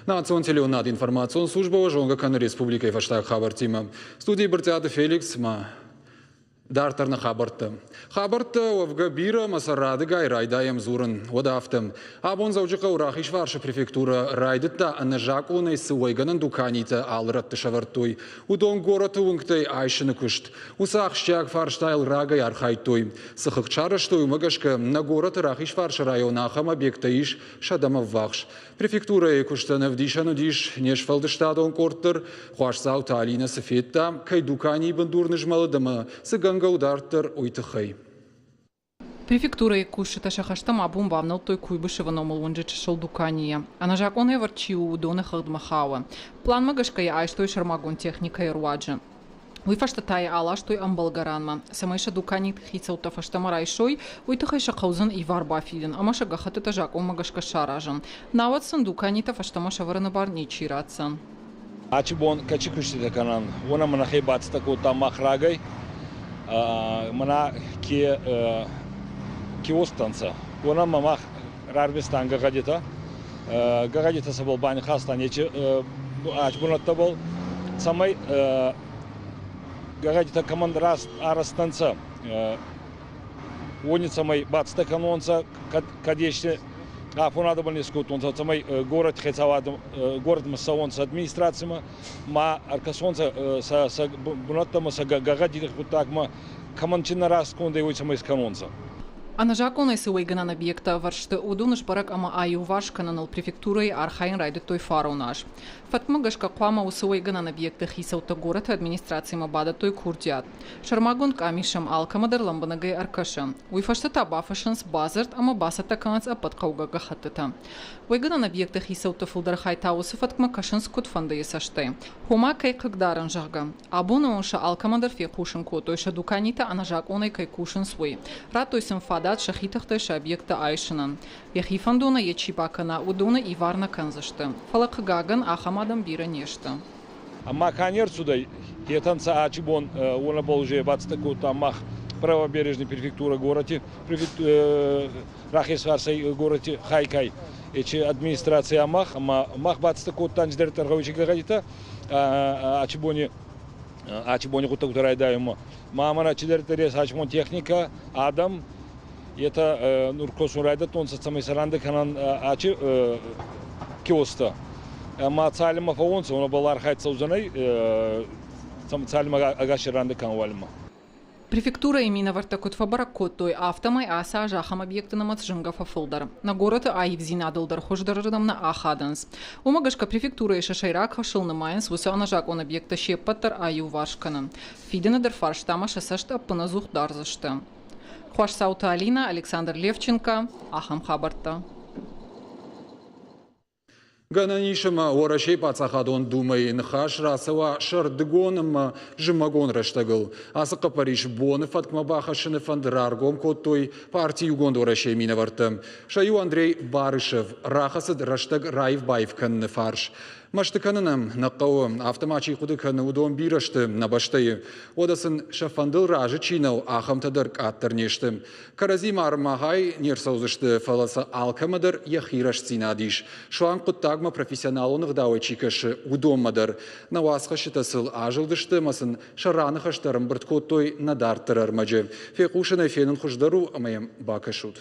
Национ телеуынынад информацион службӕ уӕ зонгӕ кӕны республикӕйы фӕстаг хабӕрттимӕ. Студийы Брытъиаты Феликс ма дарддӕр нӕ хабӕрттӕ. Хабӕрттӕ уӕвгӕ бирӕ ӕмӕ сӕ радыгай райдайӕм дзурын. Уӕдӕ афтӕ. Абон Дзӕуджыхъӕуы Рахизфарсы префектурӕ райдыдта ӕнӕзакъонӕй цы уӕйгӕнӕн дуканитӕ алы рӕтты сӕвӕрдтой, уыдон горӕты уынгтӕй айсыны куыст. Уыцы ахсджиаг фарстайыл рагӕй архайдтой. Цы хыгъд сарӕзтой, уымӕ гӕсгӕ нӕ горӕты Рахизфарсы районы ахӕм объекттӕ ис сӕдӕмӕ ввахс. Префектурӕйы куыстӕн ӕвдисӕн уыдис не сфӕлдыстадон къорд дӕр. Хуасдзауты Алинӕ цы федта, кӕй дуканийы бындур нызмӕлыд ӕмӕ цы гӕнгӕ у дарддӕр, уый тыххӕй. Префектурӕйы кусджытӕ сӕ хӕстӕм абон бавнӕлдтой Куйбышевы номыл уынджы чысыл дуканийӕ. Ӕнӕзакъон ӕвӕрд чи у, уыдоны хыгъдмӕ хауы. Пъланмӕ гӕсгӕ йӕ айстой сӕрмагонд техникӕйы руаджы. Уый фӕстӕ та йӕ аластой ӕмбӕлгӕ ранмӕ. Цӕмӕй сӕ дуканиты хицӕуттӕ фӕстӕмӕ райсой, уый тыххӕй сӕ хъӕудзӕн ивар бафидын ӕмӕ сӕ гӕххӕттытӕ закъонмӕ гӕсгӕ саразын. Науӕд сын дуканитӕ фӕстӕмӕ сӕвӕрыны бар ничи ратдзӕн. Ачи бон кӕчи куститӕ кӕнӕн, уонӕмӕ нӕхе бацӕттӕ кодтам мах рагӕй. Мӕнӕ ке киосктӕ нцӕ, уонӕмӕ мах рарвистан гӕгъӕдитӕ. Гӕгъӕдитӕ сӕбӕл банихастан ечи бунӕттӕбӕл, цӕмӕй гӕгъӕдитӕ кӕмӕн арӕзт ӕнцӕ, уони цӕмӕй бацӕттӕ кӕнонцӕ, кӕд ести афонадӕбӕл не скодтонцӕ, цӕмӕй горӕти хецауадӕ горӕтмӕ цӕуонцӕ администрацимӕ, ма ӕркӕсонцӕ сӕ бунӕттӕмӕ, сӕ гӕгъӕдити гъуддагмӕ, кӕмӕн чи нӕ раст кондӕй, уой цӕмӕй скӕнонцӕ. Ӕнӕзакъонӕй цы уӕйгӕнӕн объекттӕ ӕвӕрсты, уыдон сбӕрӕг ӕмӕ аиуварс кӕныныл префектурӕйы архайын райдыдтой фарон аз. Фӕткмӕ гӕсгӕ хъуамӕ уыцы уӕйгӕнӕн объектты хицӕуттӕ горӕты администрацимӕ бадӕттой курдиат. Сӕрмагонд къамис сӕм алкӕмӕдӕр лӕмбынӕгӕй ӕркӕсы. Уый фӕстӕ та бафыссынц бадзырд ӕмӕ бацӕттӕ кӕнынц ӕппӕт хъӕугӕ гӕххӕттытӕ. Уӕйгӕнӕн объекты хицӕутты фылдӕр хай та уыцы фӕткмӕ кӕсынц куыдфӕндыйы цӕстӕй. Ома кӕй хъыгдарын, зӕгъгӕ. Абоны онг сӕ алкӕмӕндӕр фехъусын кодтой, сӕ дуканитӕ ӕнӕзакъонӕй кӕй кусынц, уый. Радтой сын фадат сӕхи тыхтӕй сӕ объекттӕ айсынӕн. Йӕхи фӕндонӕй йӕ чи бакӕна, уыдоны ивар нӕ кӕндзысты. Фӕлӕ, хъыгагӕн, ахӕм адӕм бирӕ не сты. Ӕма ка не рцудӕй, етӕ нцӕ ачи бон уонӕбӕл уже бацӕттӕ кодтам мах правобережный префектура горӕти рахесфарсӕй горӕти хайкай эчи администрация мах ӕма мах бацӕттӕ кодтан цидӕриддӕр гъӕуй гӕгъӕдитӕ ачи бони ачи бони гъуддӕгутӕ райдайунмӕ. Ма мӕнӕ чидӕриддӕр ес ачи бон техникӕ, адӕм, етӕ нур косун райдӕдтонцӕ, цӕмӕй сӕ рандӕ кӕнӕн ачи киосктӕ. Ӕма цалинмӕ фӕууонцӕ, уонӕбӕл архайд цӕудзӕнӕй, цалинмӕ ӕгас рандӕ кӕнӕн уалинмӕ. Префектурӕйы минӕвӕрттӕ куыд фӕбӕрӕг кодтой, афтӕмӕй ацы аз ахӕм объекты нымӕц зынгӕ фӕфылдӕр. Нӕ горӕты аивдзинадыл дӕр хуыздӕрырдӕм нӕ ахадынц. Уымӕ гӕсгӕ префектурӕйы сӕ сӕйраг хӕсыл нымайынц уыцы ӕнӕзакъон объекттӕ се ппӕт дӕр аиуварс кӕнын. Фидӕны дӕр фарстамӕ сӕ цӕст ӕппынӕдзух дардзысты. Хуасдзауты Алинӕ, Александр Левченко, ахӕм хабӕрттӕ. Гӕнӕн ис ӕмӕ Уӕрӕсейы паддзахадон Думӕйы ныхас рацӕуа сӕрдыгон ӕмӕ зымӕгон рӕстӕгыл. Ацы хъӕппӕрис боны фӕткмӕ бахӕссыны фӕнд раргом кодтой парти Иугонд Уӕрӕсейы минӕвӕрттӕ. Сӕ иу Андрей Барышев рахӕцыд рӕстӕг раив-баив кӕныны фарс. Мӕсты кӕнын ӕм нӕ хъӕуы, афтӕ ма чи хъуыды кӕны, уыдон бирӕ сты нӕ бӕстӕйы. Уӕдӕ сын сӕ фӕндыл разы чи нӕу, ахӕмтӕ дӕр къаддӕр не сты. Кӕрӕдзи мармӕгъӕй не рцӕудзысты, фӕлӕ сӕ алкӕмӕ дӕр йӕхи рӕстдзинад ис. Суанг хъуыддагмӕ профессионалон ӕгъдауӕй чи кӕсы, уыдонмӕ дӕр. Нӕ уацхӕсджытӕ сыл азылдысты ӕмӕ сын сӕ раныхӕстӕ ӕрӕмбырд кодтой нӕ дарддӕры ӕрмӕджы. Фехъусын ӕй фенын хуыздӕр у ӕмӕ йӕм бакӕсут.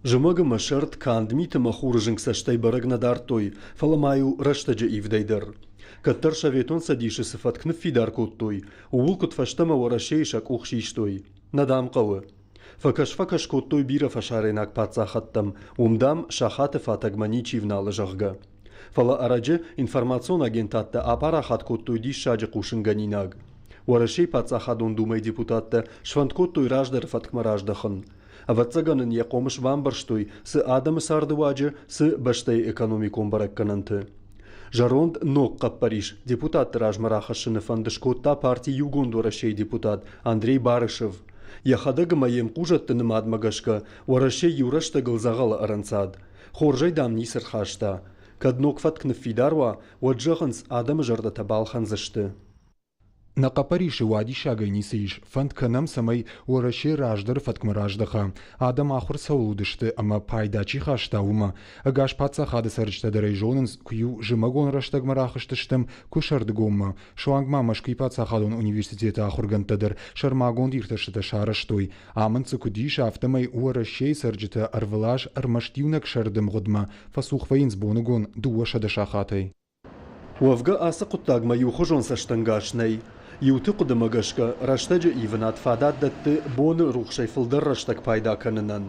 Зымӕг ӕмӕ сӕрд канд мит ӕмӕ хуры зынг цӕстӕй бӕрӕг нӕ дардтой, фӕлӕ ма-иу рӕстӕджы ивдӕй дӕр. Кӕддӕр Советон Цӕдисы цы фӕтк ныффидар кодтой, ууыл куыдфӕстӕмӕ Уӕрӕсейы сӕ къух систой. Нӕ, дам, хъӕуы. Фӕкӕс-фӕкӕс кодтой бирӕ фӕсарӕйнаг паддзахӕдтӕм, уым, дам, сахаты фатӕгмӕ ничи вналы, зӕгъгӕ. Фӕлӕ ӕрӕджы информацион агентадтӕ апарахат кодтой диссаджы хъусынгӕнинаг. Уӕрӕсейы Паддзахадон Думӕйы депутаттӕ сфӕнд кодтой раздӕры фӕткмӕ раздӕхын. Ӕвӕццӕгӕн ын йӕ хъомыс бамбӕрстой, цы адӕмы цардыуаджы, цы бӕстӕйы экономикон бӕрӕггӕнӕнты. Зӕронд ног хъӕппӕрис депутатты размӕ рахӕссыны фӕнд скодта парти Иугонд Уӕрӕсейы депутат Андрей Барышев. Йӕхӕдӕг ӕмӕ йе мхъузӕтты нымадмӕ гӕсгӕ Уӕрӕсе иу рӕстӕгыл дзӕгъӕлы ӕрӕнцад. Хорзӕй, дам, ницы рхаста. Кӕд ног фӕтк ныффидар уа, уӕд, зӕгъынц, адӕмы зӕрдӕтӕ балхӕндзысты. Нӕ хъӕппӕрисы уадиссагӕй ницы ис. Фӕнд кӕнӕм, цӕмӕй Уӕрӕсе раздӕры фӕткмӕ раздӕха, адӕм ахуыр цӕуыл уыдысты ӕмӕ пайда чи хаста, уымӕ. Ӕгас паддзахады цӕрджытӕ дӕр ӕй зонынц, куы-иу зымӕгон рӕстӕгмӕ рахызтыстӕм, куы сӕрдыгонмӕ. Суанг ма Мӕскуыйы паддзахадон университеты ахуыргӕндтӕ дӕр сӕрмагонд иртӕстытӕ сарӕзтой. Амынд дзы куыд ис, афтӕмӕй Уӕрӕсейы цӕрджытӕ ӕрвылаз ӕрмӕст иунӕг сӕрды мгъуыдмӕ фӕцух вӕййынц боныгон 200 сахатӕй. Уӕвгӕ ацы хъуыддагмӕ иухуызон цӕстӕнгас нӕй. Иуты хъуыдымӕ гӕсгӕ, рӕстӕджы ивынад фадат дӕтты боны рухсӕй фылдӕр рӕстӕг пайда кӕнынӕн.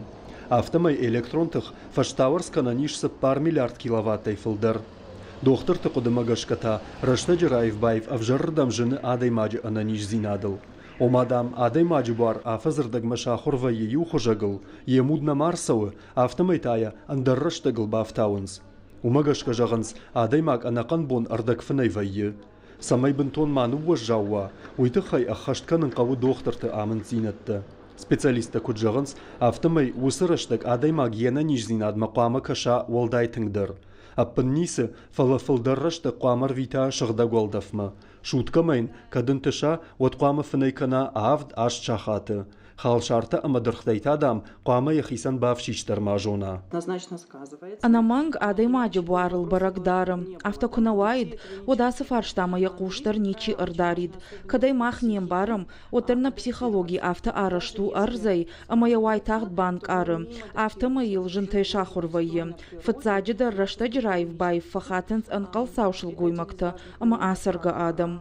Афтӕмӕй электрон тых фӕстауӕрц кӕнӕн ис 4 миллиард киловаттӕй фылдӕр. Дохтырты хъуыдымӕ гӕсгӕ та рӕстӕджы раив-баив ӕвзӕрырдӕм зыны адӕймаджы ӕнӕниздзинадыл. Ома, дам, адӕймаджы буар афӕдзырдӕгмӕ сахуыр вӕййы иу хуызӕгыл, йе муд нӕма рцӕуы, афтӕмӕй та йӕ ӕндӕр рӕстӕгыл бафтауынц. Уымӕ гӕсгӕ зӕгъынц, адӕймаг ӕнӕхъӕн бон ӕрдӕгфынӕй вӕййы. Цӕмӕй бынтон ма ныууӕззау уа, уый тыххӕй ӕххӕст кӕнын хъӕуы дохтырты амынддзинӕдтӕ. Специалисттӕ куыд зӕгъынц, афтӕмӕй уыцы рӕстӕг адӕймаг йе нӕниздзинадмӕ хъуамӕ кӕса уӕлдай тынгдӕр. Ӕппын ницы, фӕлӕ фылдӕр рӕстӕг хъуамӕ рвита сыгъдӕг уӕлдӕфмӕ. Суткӕмӕ йын кӕд ӕнтыса, уӕд хъуамӕ фынӕй кӕна 7-8 сахаты. Халсартӕ ӕмӕ дыргътӕй та, дам, хъуамӕ йӕхицӕн бафсис дӕр ма зона. Ӕнӕмӕнг адӕймаджы буарыл бӕрӕг дары. Афтӕ куы нӕ уаид, уӕд ацы фарстамӕ йӕ хъус дӕр ничи ӕрдарид. Кӕд ӕй мах не мбарӕм, уӕддӕр нӕ психологи афтӕ арӕзт у ӕрдзӕй, ӕмӕ йӕ уайтагъд банкъары. Афтӕмӕй йыл зынтӕй сахуыр вӕййы. Фыццаджыдӕр рӕстӕджы раив-баив фӕхатынц ӕнхъӕлцау сылгоймӕгтӕ ӕмӕ ацӕргӕ адӕм.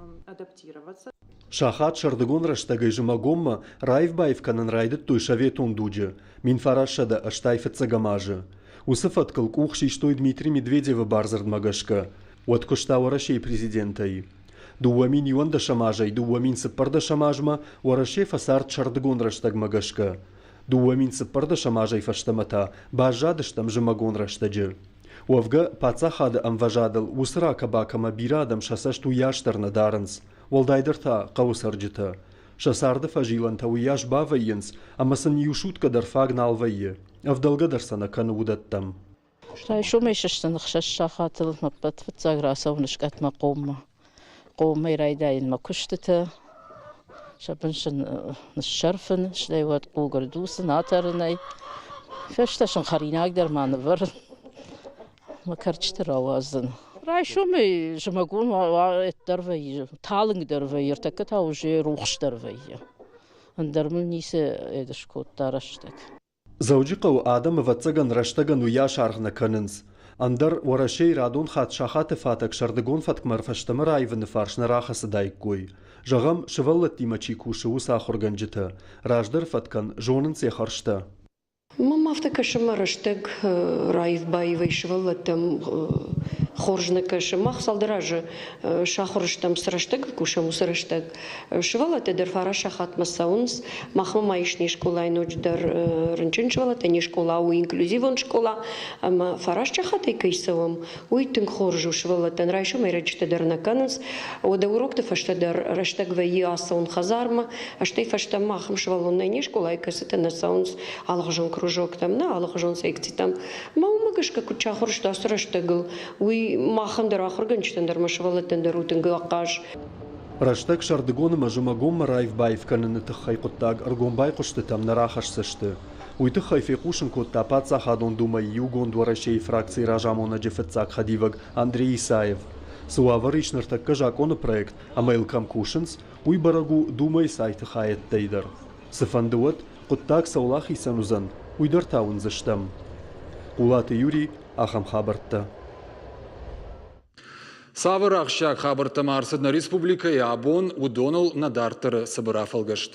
Сахат сӕрдыгон рӕстӕгӕй зымӕгонмӕ раив-баив кӕнын райдыдтой советон дуджы, 1985 азы. Уыцы фӕткыл къух систой Дмитрий Медведевы бардзырдмӕ гӕсгӕ. Уӕд куыста Уӕрӕсейы президентӕй. 2011 азӕй 2014 азмӕ Уӕрӕсе фӕцард сӕрдыгон рӕстӕгмӕ гӕсгӕ. 2014 азӕй фӕстӕмӕ та баззадыстӕм зымӕгон рӕстӕджы. Уӕвгӕ, паддзахады ӕмвӕзадыл уыцы ракӕ-бакӕмӕ бирӕ адӕм сӕ цӕст уыйас дӕр нӕ дарынц. Уӕлдайдӕр та хъӕуы цӕрджытӕ. Сӕ царды фӕзилӕнтӕ уыйас бавӕййынц, ӕмӕ сын иу суткӕ дӕр фаг нал вӕййы. Ӕвдӕлгӕ дӕр сӕ нӕ кӕны уыдӕттӕм. Райсомӕй сыстын 6 сахатыл ӕппӕт фыццаг рацӕуын скъӕтмӕ хъоммӕ. Хъоммӕй райдайын мӕ куыстытӕ, сӕ бын сын ныссӕрфын, стӕй уӕд хъуг ӕрдуцын, атӕрынӕй. Фӕстӕ сын хӕринаг дӕр ма нывӕрын. Мӕ кӕрчыты рауадзын. Райсомӕй зымӕгон дӕр вӕййы, талынг дӕр вӕййы, ӕртӕккӕ та уже рухс дӕр вӕййы. Ӕндӕр мын ницы скодта рӕстӕг. Дзӕуджыхъӕуы адӕм, ӕвӕццӕгӕн, рӕстӕгӕн уыйас аргъ нӕ кӕнынц. Ӕндӕр Уӕрӕсейы радон хатт сахаты фатӕг сӕрдыгон фӕткмӕ фӕстӕмӕ раивыны фарс нӕ рахӕцыдаиккой. Зӕгъӕм, сывӕллӕттимӕ чи кусы, уыцы ахуыргӕнджытӕ. Раздӕр фӕткӕн зонынц йӕ хӕрзтӕ. Мӕм афтӕ кӕсы, мӕ рӕстӕг раив-баивӕй сывӕллӕттӕм хорз нӕ кӕсы. Мах цалдӕр азы сахуыр стӕм, цы рӕстӕгыл кусӕм, уыцы рӕстӕг. Сывӕллӕттӕ дӕр фараст сахатмӕ цӕуынц. Махмӕ ма ис не скъолайы ноджыдӕр рынчын сывӕллӕттӕ, не скъола у инклюзивон скъола. Ӕмӕ фараст сахатӕй кӕй цӕуӕм, уый тынг хорз у сывӕллӕттӕн. Райсомӕй рӕджытӕ дӕр нӕ кӕнынц. Уӕдӕ урокты фӕстӕ дӕр рӕстӕг вӕййы ацӕуын хӕдзармӕ. Стӕй фӕстӕмӕ ахӕм сывӕллон нӕй не скъолайы, кӕцытӕ нӕ цӕуынц алыхуызон кружоктӕм, нӕ алыхуызон секцитӕм. Мӕ уымӕ гӕсгӕ куыд сахуыр сты ацы рӕстӕгыл, уый махӕн дӕр, ахуыргӕнджытӕн дӕр, мӕ сывӕллӕттӕн дӕр у тынг ахъаз. Рӕстӕг сӕрдыгон ӕмӕ зымӕгонмӕ раив-баив кӕныны тыххӕй хъуыддаг ӕргом байхъуыстытӕм нӕ рахӕсдзысты. Уый тыххӕй фехъусын кодта Паддзахадон Думӕйы Иугонд Уӕрӕсейы фракцийы разамонӕджы фыццаг хӕдивӕг Андрей Исаев. Цы уавӕр ис ныртӕккӕ закъоны проект ӕмӕ йыл кӕм кусынц, уый бӕрӕг у Думӕйы сайты хайӕдтӕй дӕр. Цыфӕнды уӕд, хъуыддаг цӕуыл ахицӕн уыдзӕн, уый дӕр та уындзыстӕм. Хъулаты Юрий, ахӕм хабӕрттӕ. Цавӕр ахсджиаг хабӕрттӕ ма ӕрцыд нӕ республикӕйы абон, уыдоныл нӕ дарддӕры цыбыр афӕлгӕст.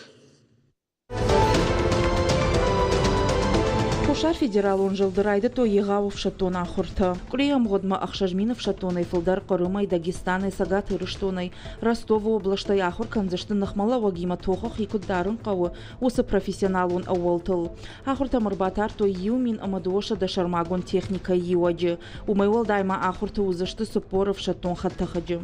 Хуссар федералон зылды райдыдтой егъау ӕфсӕддон ахуыртӕ. Къуырийы ӕмгъуыдмӕ 6000 ӕфсӕддонӕй фылдӕр Хъырымӕй, Дагестанӕй, Цӕгат Ирыстонӕй, Ростовы облӕстӕй ахуыр кӕндзысты ныхмӕлӕууӕгимӕ тохы хи куыд дарын хъӕуы, уыцы профессионалон ӕууӕлтыл. Ахуыртӕм ӕрбатардтой 1200 сӕрмагонд техникӕйы иуӕджы. Уымӕй уӕлдай ма ахуырты уыдзысты 40 ӕфсӕддон хӕдтӕхӕджы.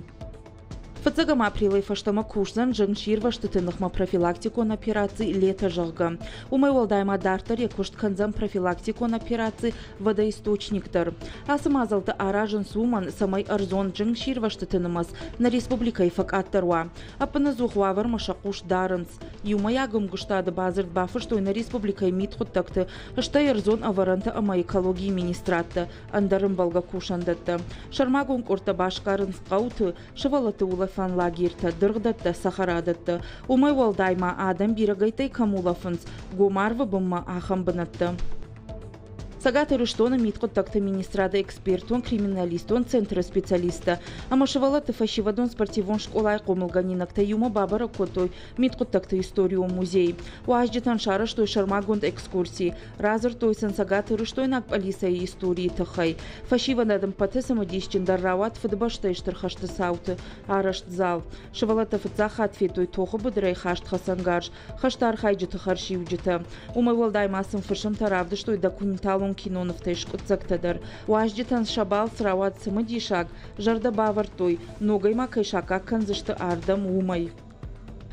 Фыццӕгӕм апрелӕй фӕстӕмӕ кусдзӕн зынгсирвӕзтыты ныхмӕ профилактикон операци «Лето», зӕгъгӕ. Уымӕй уӕлдай ма дарддӕр йӕ куыст кӕндзӕн профилактикон операци «Водоисточник» дӕр. Ацы мадзӕлттӕ аразынц уымӕн, цӕмӕй ӕрдзон зынгсирвӕзтыты нымӕц нӕ республикӕйы фӕкъаддӕр уа. Ӕппынӕдзух уавӕрмӕ сӕ хъус дарынц. Иумӕйаг ӕмгуыстады бадзырд бафыстой нӕ республикӕйы мидхъуыддӕгты, стӕй ӕрдзон ӕвӕрӕнты ӕмӕ экологийы министрадтӕ, ӕндӕр ӕмбӕлгӕ кусӕндӕттӕ. Сӕрмагонд къордтӕ басгарынц хъӕуты, сывӕллӕтты улӕфӕн лагерьтӕ, дыргъдӕттӕ, цӕхӕрадӕттӕ. Уымӕй уӕлдай ма адӕм бирӕгӕйттӕй кӕм улӕфынц, гом арвы бынмӕ ахӕм бынӕттӕ. Цӕгат Ирыстоны мидхъуыддӕгты министрады экспертон-криминалистон центры специалисттӕ ӕмӕ сывӕллӕтты фӕсивӕдон спортивон скъолайы хъомылгӕнинӕгтӕ иумӕ бабӕрӕг кодтой мидхъуыддӕгты историон музей. Уазджытӕн сарӕзтой сӕрмагонд экскурси, радзырдтой сын цӕгатирыстойнаг пъӕлицӕйы историйы тыххӕй. Фӕсивӕдӕн ӕппӕты цымыдисджындӕр рауад Фыдыбӕстӕйы Стыр хӕсты цауты арӕзт зал. Сывӕллӕттӕ фыццаг хатт федтой тохы быдырӕй хаст хӕцӕнгарз, хӕсты архайджыты хӕрзиуджытӕ. Уымӕй уӕлдай ма сын фысымтӕ равдыстой документалон кинонывтӕй скъуыддзӕгтӕ дӕр. Уазджытӕн сӕ балц рауад цымыдисаг, зӕрдӕ бавӕрдтой, ногӕй ма кӕй саккаг кӕндзысты ардӕм, уымӕй.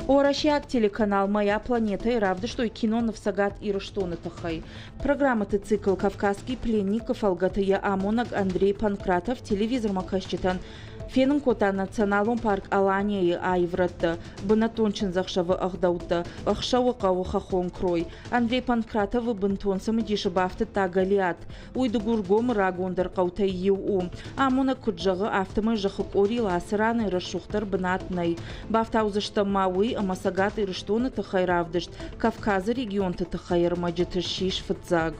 Уӕрӕсейаг телеканал «Моя планета»-йы равдыстой киноныв Цӕгат Ирыстоны тыххӕй. Программӕты цикл «Кавказский пленник»-ы фӕлгӕты йӕ амонӕг Андрей Панкратов телевизормӕ кӕсджытӕн фенын кодта националон парк Алания-йы аиврӕттӕ, бынӕттон чындзӕхсӕвы ӕгъдӕуттӕ, Ӕхсӕуы хъӕуы хӕххон крой. Андрей Панкратовы бынтон цымыдисы бафтыдта Гӕлиат. Уый Дыгургомы рагондӕр хъӕутӕй иу у. Амонӕг куыд зӕгъы, афтӕмӕй зӕххы къорийыл ацы ранӕй рӕсугъддӕр бынат нӕй. Бафтаудзыстӕм ма уый, ӕмӕ Цӕгат Ирыстоны тыххӕй равдыст Кавказы регионты тыххӕй ӕрмӕджыты ссис фыццаг.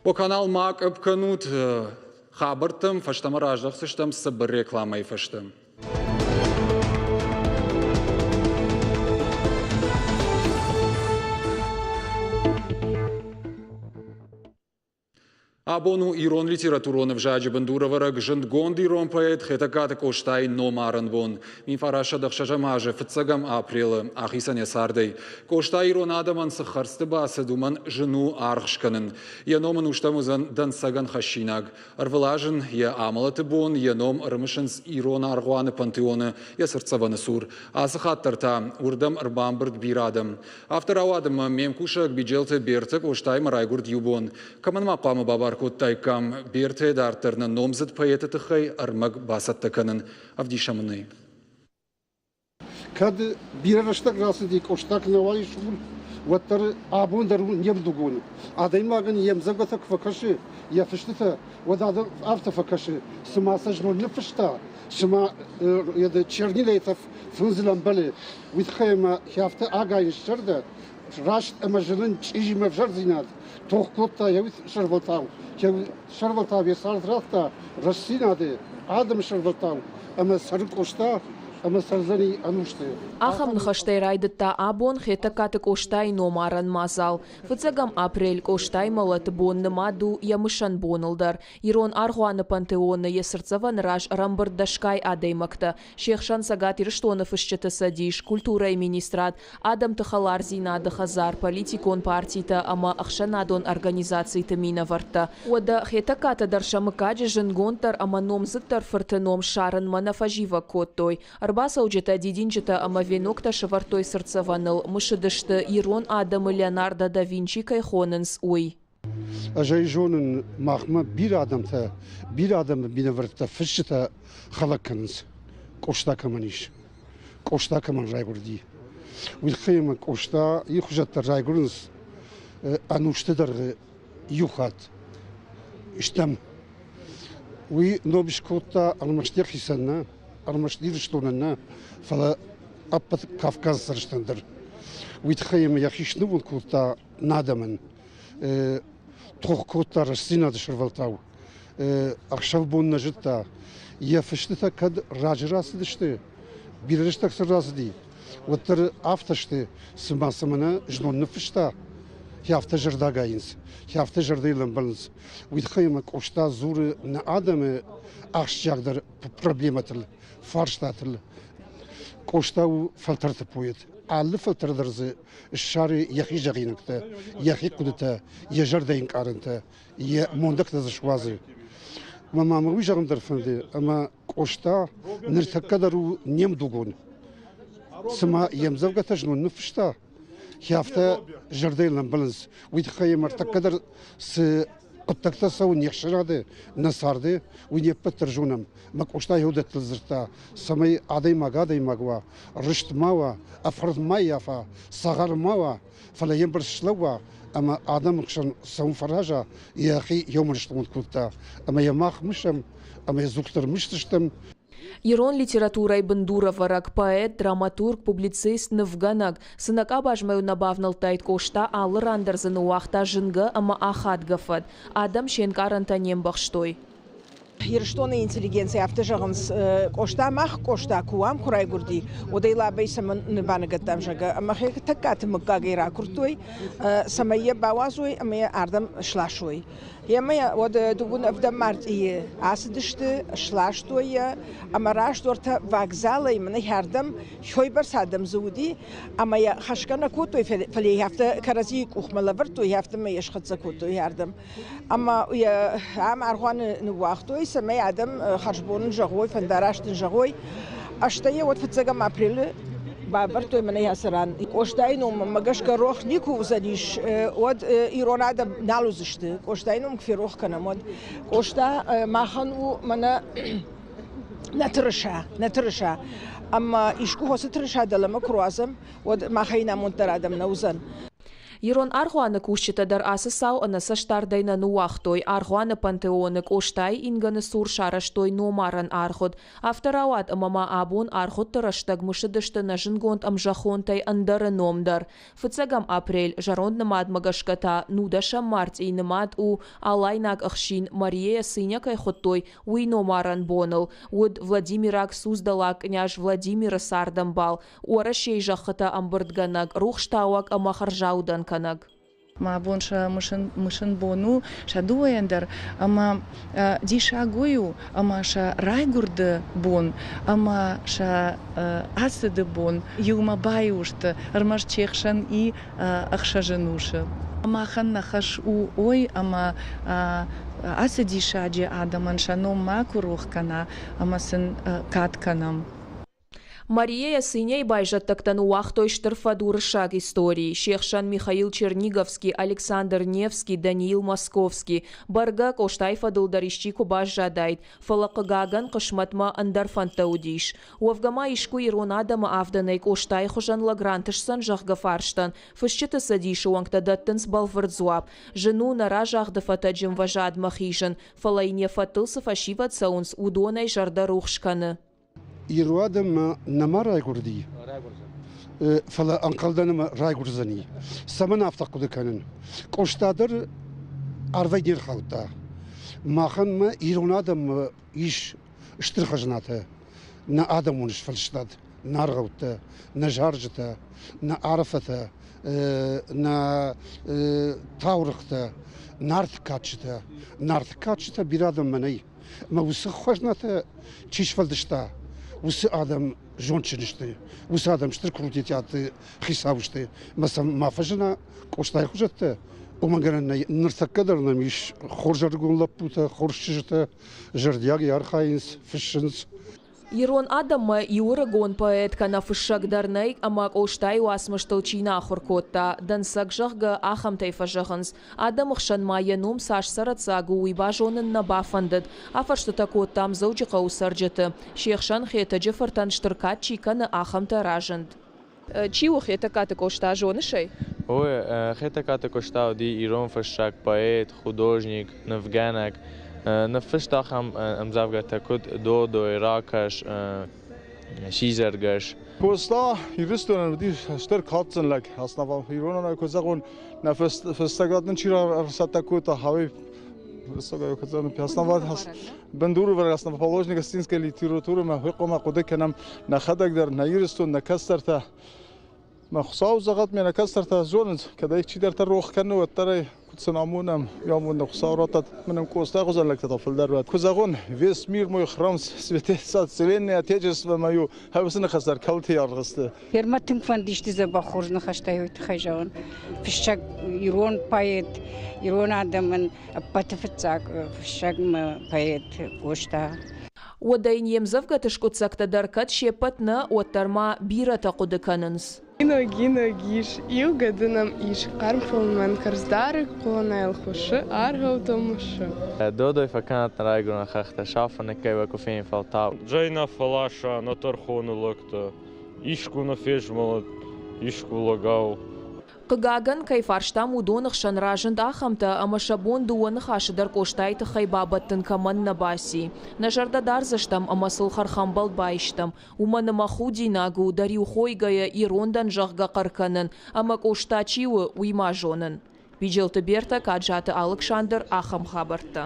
О канал ма къӕпп кӕнут хабӕрттӕм, фӕстӕмӕ раздӕхдзыстӕм цыбыр рекламӕйы фӕстӕ. Абон у ирон литературон ӕвзаджы бындурӕвӕрӕг зындгонд ирон поэт Хетӕгкаты Къостайы номарӕн бон. 1906 азы фыццӕгӕм апрелы ахицӕн йӕ цардӕй. Къоста ирон адӕмӕн цы хӕрзты бацыд, уымӕн зын у аргъ скӕнын. Йӕ ном ын устӕм уыдзӕн дӕнцӕгӕн хӕссинаг. Ӕрвылаз ын йӕ амӕлӕты бон йӕ ном ӕрымысынц ирон аргъуаны пантеоны йӕ цыртдзӕвӕны цур. Ацы хатт дӕр та уырдӕм ӕрбамбырд бирӕ адӕм. Афтӕ рауад ӕмӕ ме мкусӕг Биджелты Бертӕ Къостаимӕ райгуырд иу бон. Кӕмӕн ма хъуамӕ бабар кодтаиккам Бертӕйӕ дарддӕр нӕ номдзыд поэты тыххӕй ӕрмӕг бацӕттӕ кӕнын? Ӕвдисӕм ын ӕй. Кӕд бирӕ рӕстӕг рацыди, Къоста куы нӕ уаис, уӕддӕр абон дӕр у не мдугон. Адӕймагӕн йе мдзӕвгӕтӕ куы фӕкӕсы, йӕ фыстытӕ, уӕд афтӕ фӕкӕсы, цыма сӕ знон ныффыста, цыма чернилӕйы тӕф фындзыл ӕмбӕлы. Уый тыххӕй ӕмӕ афтӕ агайы зӕрдӕ, раст ӕмӕ зылын чъизимӕ ӕвзӕрдзинад тох кодта йӕ сӕрвӕлтау, йӕ сӕрвӕлтау йӕ цард радта рӕстдзинады, адӕмы сӕрвӕлтау ӕмӕ цӕры Къоста ӕмӕ цӕрдзӕни ӕнусты. Ахӕм ныхӕстӕй райдыдта абон Хетӕгкаты Къостайы номарӕн мадзал. Фыццӕгӕм апрель Къостайы мӕлӕты бон нымад у йӕ мысӕн боныл дӕр. Ирон аргъуаны пантеоны йӕ цыртдзӕвӕны раз ӕрӕмбырд дӕсгай адӕймӕгтӕ. Се хсӕн Цӕгат Ирыстоны фысджыты цӕдис, культурӕйы министрад, адӕмты хӕлардзинады хӕдзар, политикон партитӕ ӕмӕ ӕхсӕнадон организациты минӕвӕрттӕ. Уӕдӕ Хетӕгкатӕ дӕр сӕ мыггаджы зындгонддӕр ӕмӕ номдзыддӕр фырты ном ссарынмӕ нӕ фӕзивӕг кодтой. Ӕрбацӕуджытӕ дидинджытӕ ӕмӕ веноктӕ сӕвӕрдтой цыртдзӕвӕныл, мысыдысты, ирон адӕмы Леонардо да Винчи кӕй хонынц, уый. Ӕз ӕй зонын, махмӕ бирӕ адӕмтӕ, бирӕ адӕмы минӕвӕрттӕ, фысджытӕ хӕлӕг кӕнынц, Къоста кӕмӕн ис, Къоста кӕмӕн райгуырди. Уый тыххӕй ӕмӕ Къоста хуызӕттӕ райгуырынц ӕнусты дӕргъы иу хатт. Стӕм. Уый ном скодта ӕрмӕст йӕхицӕн нӕ, ӕрмӕст Ирыстонӕн нӕ, фӕлӕ ӕппӕт Кавказы цӕрджытӕн дӕр. Уый тыххӕй ӕмӕ йӕхи снывонд кодта нӕ адӕмӕн. Тох кодта рӕстдзинады сӕрвӕлтау. Ӕхсӕв-бон нӕ зыдта. Йӕ фыстытӕ кӕд раджы рацыдысты, бирӕ рӕстӕг сын рацыди, уӕддӕр афтӕ сты, цыма сӕ мӕнӕ знон ныффыста, афтӕ зӕрдӕ агайынц, афтӕ зӕрдӕйыл ӕмбӕлынц. Уый тыххӕй ӕмӕ Къоста дзуры нӕ адӕмы ахсджиагдӕр проблемӕтыл, фарстатыл. Къоста у фӕлтӕрты поэт. Алы фӕлтӕр дӕр дзы ссары йӕхи зӕгъинӕгтӕ, йӕхи хъуыдытӕ, йӕ зӕрдӕйы ӕнкъарӕнтӕ, йӕ мондӕгтӕ дзы суадзы. Ӕмӕ ма мӕ уый зӕгъын дӕр фӕнды, ӕмӕ Къоста ныртӕккӕ дӕр у не мдугон. Цыма йе мдзӕвгӕтӕ знон ныффыста, афтӕ зӕрдӕйыл ӕмбӕлынц. Уый тыххӕй йӕм ӕртӕккӕ дӕр цы хъуыддӕгтӕ цӕуы не хсӕнады, нӕ царды, уый не ппӕт дӕр зонӕм. Мӕ Къоста йӕ уыдӕттыл дзырдта, цӕмӕй адӕймаг адӕймаг уа, рыст ма уа, ӕфхӕрд ма ййафа, цагъар ма уа, фӕлӕ йе мбырд слӕууа ӕмӕ адӕмы хсӕн цӕуын фӕраза, йӕхи еумӕрстгонд кодта. Ӕмӕ йӕ мах мысӕм ӕмӕ йӕ дзухдӕр мысдзыстӕм. Ирон литературӕйы бындурӕвӕрӕг, поэт, драматург, публицист, нывгӕнӕг, цы нӕ къабазмӕ нӕ бавнӕлдтаид Къоста, алы ран дӕр дзы ныууагъта зынгӕ ӕмӕ ахадгӕ фӕд. Адӕм се нкъарӕнтӕ не мбӕхстой. Ирыстоны интеллигенци афтӕ зӕгъынц, Къоста мах Къоста куы уӕм куы райгуырди, уӕд ӕй Лабӕй цӕмӕн баныгӕдтам, зӕгъгӕ, ӕмӕ Хетӕгкаты мыггагӕй ракуырдтой, цӕмӕй йӕ бауадзой ӕмӕ йӕ ардӕм сласой. Ӕмӕ уӕд дыууын ӕвдӕм мартъийы ацыдысты, сластой йӕ, ӕмӕ раст уӕртӕ вагзалӕй мӕнӕ хӕрдӕм хойбӕрц адӕм дзы уыди, ӕмӕ йӕ хӕсгӕ нӕ кодтой, фӕлӕ йӕ афтӕ кӕрӕдзийы къухмӕ лӕвӕрдтой, афтӕмӕй йӕ схӕццӕ кодтой ардӕм. Ӕмӕ йӕ ам аргъуаны ныууагътой, цӕмӕй адӕм хӕрзбон ын зӕгъой, фӕндараст ын зӕгъой. Стӕй йӕ уӕд фыццӕгӕм апрелы бавӕрдтой мӕнӕ йӕ цӕрӕн. Къостайы ном мӕ гӕсгӕ рох никуы уыдзӕнис, уӕд ирон адӕм нал уыдзысты. Къостайы ном куы ферох кӕнӕм, уӕд Къоста махӕн у мӕнӕ нӕ тырыса, нӕ тырыса. Ӕмӕ искуы хосы тырыса дӕлӕмӕ куы руадзӕм, уӕд махӕй намонддӕр адӕм нӕ уыдзӕн. Ирон аргъуаны кусджытӕ дӕр ацы цау ӕнӕцӕстдардӕй нӕ ныууагътой. Аргъуаны пантеоны Къостайы ингӕны цур сарӕзтой номарӕн аргъуыд. Афтӕ рауад, ӕмӕ ма абон аргъуыдты рӕстӕг мысыдысты нӕ зындгонд ӕмзӕххонтӕй ӕндӕры ном дӕр. Фыццӕгӕм апрель, зӕронд нымадмӕ гӕсгӕ та нудӕсӕм мартъи нымад у, алайнаг ӕхсин Марияйӕ цинӕ кӕй хуыдтой, уый номарӕн боныл. Уыд Владимираг Суздалаг къняз Владимиры цардӕмбал, Уӕрӕсейы зӕххытӕ ӕмбырдгӕнӕг, рухстауӕг ӕмӕ хӕрзаудӕн кӕнӕг. Мӕ бон сӕ мысын бон у сӕ дыууӕйӕн дӕр, ӕмӕ диссаг уый у, ӕмӕ сӕ райгуырды бон ӕмӕ сӕ ацыды бон иумӕ баиу сты, ӕрмӕст се хсӕн и ӕхсӕз ӕнусы. Махӕн нӕ хӕс у ой, ӕмӕ ацы диссаджы адӕмӕн сӕ ном макуы рох кӕна ӕмӕ сын кад кӕнӕм. Марияйӕ цинӕй байзӕддӕгтӕ ныууагътой стыр фӕд уырыссаг историйы, се хсӕн Михаил Черниговский, Александр Невский, Даниил Московский. Бӕргӕ, Къостайы фӕдыл дӕр исчи куы баззадаид, фӕлӕ, хъыгагӕн, хъысмӕтмӕ ӕндӕр фӕндтӕ уыдис. Уӕвгӕ ма искуы ирон адӕмы авдӕнӕй Къостайы хуызӕн лӕг рантысдзӕн, зӕгъгӕ, фарстӕн Фысджыты цӕдисы уӕнгтӕ дӕттынц бӕлвырд дзуапп. Зын у нӕ разагъды фӕтӕджы ӕмвӕзадмӕ хизын, фӕлӕ йын йӕ фӕдтыл цы фӕсивӕд цӕуынц, уыдонӕй зӕрдӕ рухс кӕны. Ирон адӕммӕ нӕма райгуырди, фӕлӕ ӕнхъӕлдӕн ӕмӕ райгуырдзӕни. Цӕмӕн афтӕ хъуыды кӕнын? Къоста дӕр арвӕй не рхаудта. Махӕн ма ирон адӕммӕ ис стыр хӕзнатӕ. Нӕ адӕмон сфӕлдыстад, нӕ аргъӕуттӕ, нӕ зарджытӕ, нӕ арфӕтӕ, нӕ таурӕгътӕ, Нарты кадджытӕ. Нарты кадджытӕ бирӕ адӕммӕ нӕй. Ӕмӕ уыцы хӕзнатӕ чи сфӕлдыста, уыцы адӕм зондджын сты, уыцы адӕм стыр курдиатты хицау сты. Ӕмӕ сӕм ма фӕзына Къостайы хуызӕттӕ, уымӕн гӕнӕн нӕй. Ныртӕккӕ дӕр нӕм ис хорз ӕрыгон лӕппутӕ, хорз чызджытӕ, зӕрдиагӕй архайынц, фыссынц. Ирон адӕммӕ иу ӕрыгон поэт кӕнӕ фыссӕг дӕр нӕй, ӕмӕ Къостайы уацмыстыл чи нӕ ахуыр кодта, дӕнцӕг, зӕгъгӕ, ахӕмтӕй фӕзӕгъынц. Адӕмы хсӕн ма йӕ ном цас цӕрӕццаг у, уый базонын нӕ бафӕндыд. Афӕрстытӕ кодтам Дзӕуджыхъӕуы цӕрджыты. Се хсӕн Хетӕджы фыртӕн стыр кад чи кӕны, ахӕмтӕ разынд. Чи у Хетӕгкаты Къоста, зоныс ӕй? Ой, Хетӕгкаты Къоста уыди ирон фыссӕг, поэт, художник, нывгӕнӕг. Ныффыста ахӕм ӕмдзӕвгӕтӕ, куыд Додой, Ракӕс, Сидзӕргӕс. Къоста Ирыстонӕн уыди стыр кадджын лӕг. Основа иронӕн куы зӕгъон, нӕ фӕстагад нын чи ӕрцӕттӕ кодта, хауи бындуры основоположник осетинской литературӕмӕ хъуамӕ хъуыды кӕнӕм нӕхӕдӕг дӕр, нӕ Ирыстон, нӕ кӕстӕртӕ. Мӕ Хуыцау зӕгъӕд, ме нӕ кӕстӕртӕ зонынц, кӕд ӕй чидӕртӕ рох кӕны, уӕддӕр ӕй куыд сын амонӕм, уый амонӕм Хуыцау раттӕд. Мӕнӕн Къоста хуызӕн лӕгтӕ та фылдӕр уӕд. Куы зӕгъон, весь мир мой храм, святец вселенная, отечество мое, хӕусы ныхӕстӕ кӕлты аргъысты. Фермӕ тынг фӕнды исты дзӕбӕх хорз ныхӕстӕй уый тыххӕй зӕгъын. Фыссӕг, ирон поэт, ирон адӕмӕн ӕппӕты фыццаг фыссӕг мӕ поэт Къоста. Уӕдӕ йын йе мдзӕвгӕты скъуыддзӕгтӕ дӕр кӕд се ппӕт нӕ, уӕддӕр ма бирӕтӕ хъуыды кӕнынц. Гино, Гино, Гис, иу гӕды нӕм ис, хъарм фӕлмӕн кӕрздарӕг хъуынайыл хуыссы, аргъӕуттӕ мысы. Додой фӕкӕнӕт нӕ райгуырӕн хӕхтӕ, сафыны кӕй куы фенин фӕлтау. Джейна фӕласа нӕ тӕрхоны лӕгтӕ, искуы нӕ фезмӕлӕд, искуы лӕгау. Хъыгагӕн, кӕй фарстам, уыдоны хсӕн разынд ахӕмтӕ, ӕмӕ сӕ бон дыууӕ ныхасы дӕр Къостайы тыххӕй бабӕттын кӕмӕн нӕ баци. Нӕ зӕрдӕ дардзыстӕм ӕмӕ сыл хӕрхӕмбӕлд баистӕм, уымӕн ӕмӕ худинаг у, дӕ риу хойгӕйӕ ирон дӕн, зӕгъгӕ, хъӕр кӕнын, ӕмӕ Къоста чи у, уый ма зонын. Биджелты Бертӕ, Каджаты Алыксандр, ахӕм хабӕрттӕ.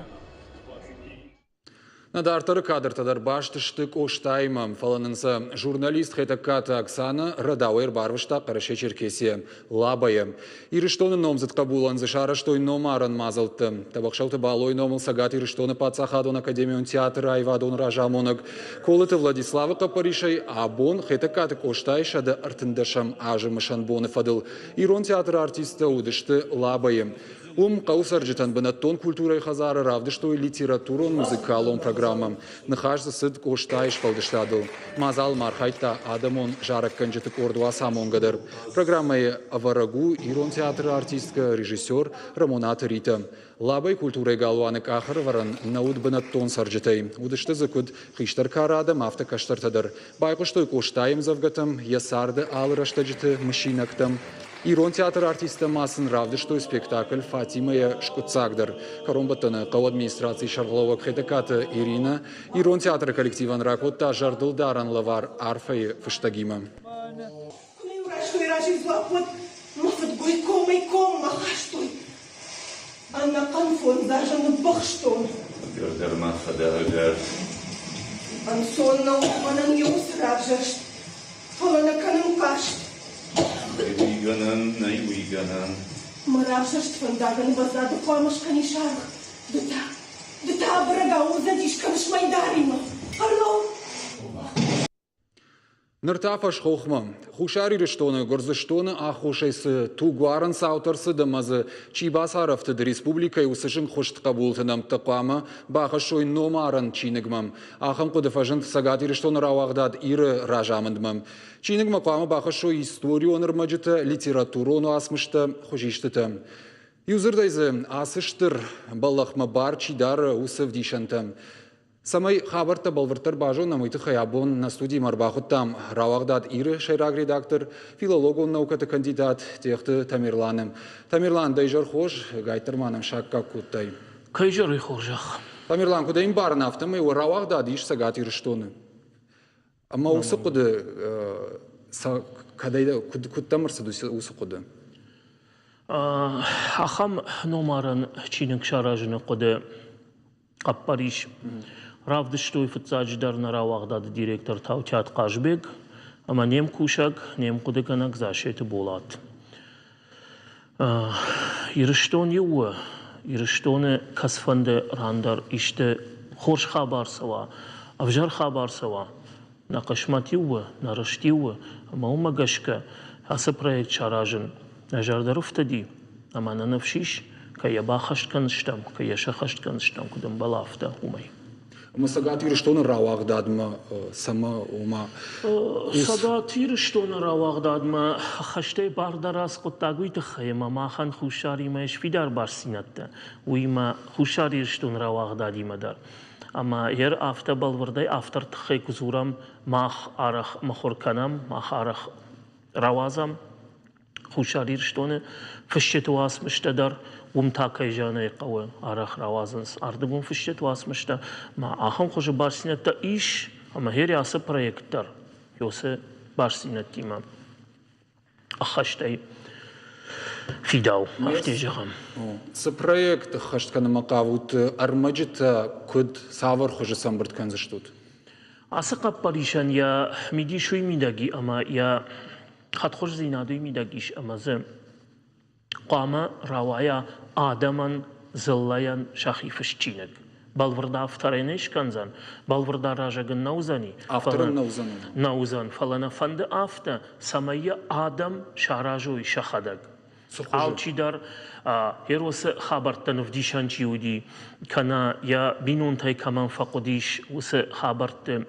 Нӕ дарддӕры кадртӕ дӕр баст сты Къостаимӕ, фӕлӕ нын сӕ журналист Хетӕгкаты Оксана рӕдауӕй ӕрбарвыста Хъӕрӕсе-Черкесийӕ, Лабӕйӕ. Ирыстоны номдзыд хъӕбулӕн дзы сарӕзтой номарӕн мадзӕлттӕ. Тӕбӕхсӕуты Балойы номыл Цӕгат Ирыстоны паддзахадон академион театры аивадон разамонӕг Колыты Владиславы хъӕппӕрисӕй абон Хетӕгкаты Къостайы 113-ӕм азы мысӕн боны фӕдыл Ирон театры артисттӕ уыдысты Лабӕйы. Уым хъӕуы цӕрджытӕн бынӕттон культурӕйы хӕдзары равдыстой литературон-музыкалон программӕ. Ныхас дзы цыд Къостайы сфӕлдыстадыл. Мадзалмӕ архайдта адӕмон зарӕггӕнджыты къорд Уацамонгӕ дӕр. Программӕйы ӕвӕрӕг у Ирон театры артисткӕ, режиссер Рӕмонаты Ритӕ. Лабӕйы культурӕйы галуаны къахӕрӕвӕрӕн нӕ уыд бынӕттон цӕрджытӕй. Уыдысты дзы куыд хистӕр кары адӕм, афтӕ кӕстӕртӕ дӕр. Байхъуыстой Къостайы ӕмдзӕвгӕтӕм, йӕ царды алы рӕстӕджыты мысинӕгтӕм. Ирон театры артисттӕ ма сын равдыстой спектакль «Фатимӕ-йӕ скъуыддзаг дӕр. Кӕронбӕттӕны хъӕуы администрацийы сӕргълӕууӕг Хетӕгкаты Иринӕ ирон театры коллективӕн ракодта зӕрдылдарӕн лӕвар арфӕйы фыстӕгимӕ. Куы-иу райстой разӕй дзуапп, уӕд мӕ фыдгой комӕй-коммӕ хастой. Ӕнӕхъӕн фондз азы ныббыхстон. Ӕгӕр ма фӕдӕ, ӕгӕр. Ӕнцон нӕу мӕнӕн йӕ уыцы равзӕрст, фӕлӕ нӕ кӕнын хъаст. Нӕй уый гӕнӕн, нӕй уый гӕнӕн. Мӕ равзӕрст фӕндагӕн баззады хъуамӕ скӕнис аргъ. Ды та, ды та абырӕгау удзӕдис кӕныс мӕйдаримӕ. Ӕрлӕуу! Ныр та фӕсхохмӕ. Хуссар Ирыстоны Гуырдзыстоны аххосӕй цы тугуарӕн цаутӕ ӕрцыд ӕмӕ дзы чи бацарӕфтыд, республикӕйы уыцы зынгхуыст хъӕбулты нӕмттӕ хъуамӕ бахӕссой номарӕн чиныгмӕ. Ахӕм хъуыды фӕзынд Цӕгат Ирыстоны рауагъдад Иры разамындмӕ. Чиныгмӕ хъуамӕ бахӕссой историон ӕрмӕджытӕ, литературон уацмыстӕ, хуызистытӕ. Иудзырдӕй дзы ацы стыр бӕллӕхмӕ бар чи дары, уыцы ӕвдисӕнтӕ. Цӕмӕй хабӕрттӕ бӕлвырддӕр базонӕм, уый тыххӕй абон нӕ студимӕ ӕрбахуыдтам рауагъдад Иры сӕйраг редактор, филологон наукӕты кандидат Тъехты Тамерланы. Тамерлан, дӕ изӕр хорз, гайттӕр ма нӕм саккаг кодтай. Кӕй зӕрый хорзӕх? Тамерлан, куыд ӕмбарын, афтӕмӕй уӕ рауагъдад ис Цӕгат Ирыстоны. Ӕмӕ уыцы хъуыды кӕдӕй куыд дӕм ӕрцыд уыцы хъуыды? Ахӕм номарӕн чиныг саразыны хъуыды хъӕппӕрис равдыстой фыццаджыдӕр нӕ рауагъдады директор Таутиат Хъазбег ӕмӕ не мкусӕг, не мхъуыдыгӕнӕг Зассеты Болат. Ирыстон иу у, Ирыстоны кӕцыфӕнды ран дӕр исты хорз хабар цӕуа, ӕвзӕр хабар цӕуа, нӕ хъысмӕт иу у, нӕ рыст иу у, ӕмӕ уымӕ гӕсгӕ ацы проект саразын нӕ зӕрдӕ рыфтыди ӕмӕ нӕ ныфс ис, кӕй йӕ баххӕст кӕндзыстӕм, кӕй йӕ сӕххӕст кӕндзыстӕм, куыд ӕмбӕлы, афтӕ, уымӕй. Ӕмӕ Цӕгат Ирыстоны рауагъдадмӕ цӕмӕ, ома Цӕгат Ирыстоны рауагъдадмӕ хӕстӕй бар дӕр ацы хъуыддаг уый тыххӕй, ӕмӕ махӕн Хуссаримӕ ис фидар бастдзинӕдтӕ, уыимӕ Хуссар Ирыстоны рауагъдадимӕ дӕр. Ӕмӕ ер афтӕ бӕлвырдӕй автор тыххӕй куы дзурӕм, мах арӕх мыхуыр кӕнӕм, мах арӕх рауадзӕм Хуссар Ирыстоны фысджыты уацмыстӕ дӕр, уым та кӕй зӕгъын хъӕуы, арӕх рауадзынц ардыгон фысджыты уацмыстӕ. Ма ахӕм хуызы бастдзинӕдтӕ ис, ӕмӕ гъер ацы проект дӕр уыцы бастдзинӕдтимӕ ӕххӕстӕй фидау, афтӕ зӕгъӕм. Цы проект ӕххӕст кӕнынмӕ хъавут, ӕрмӕджытӕ куыд, цавӕр хуызы сӕмбырд кӕндзыстут? Ацы хъӕппӕрисӕн йӕ мидис уый мидӕг и, ӕмӕ йӕ Хӕдхуыздзинад уый мидӕг ис, ӕмӕ дзы хъуамӕ рауайа адӕмӕн, дзыллӕйӕн сӕхи фыст чиныг. Бӕлвырд авторӕй не скӕндзӕн, бӕлвырд аразӕг ын нӕ уыдзӕни. Авторӕн нӕ уыдзӕн. Нӕ уыдзӕн, фӕлӕ нӕ фӕнды афтӕ, цӕмӕй йӕ адӕм саразой сӕхӕдӕг. Алчидӕр Эросы хабӕрттӕн ӕвдисӕн чи уыди, кӕнӕ йӕ бинонтӕй кӕмӕн фӕхъуыдис, уыцы хабӕртты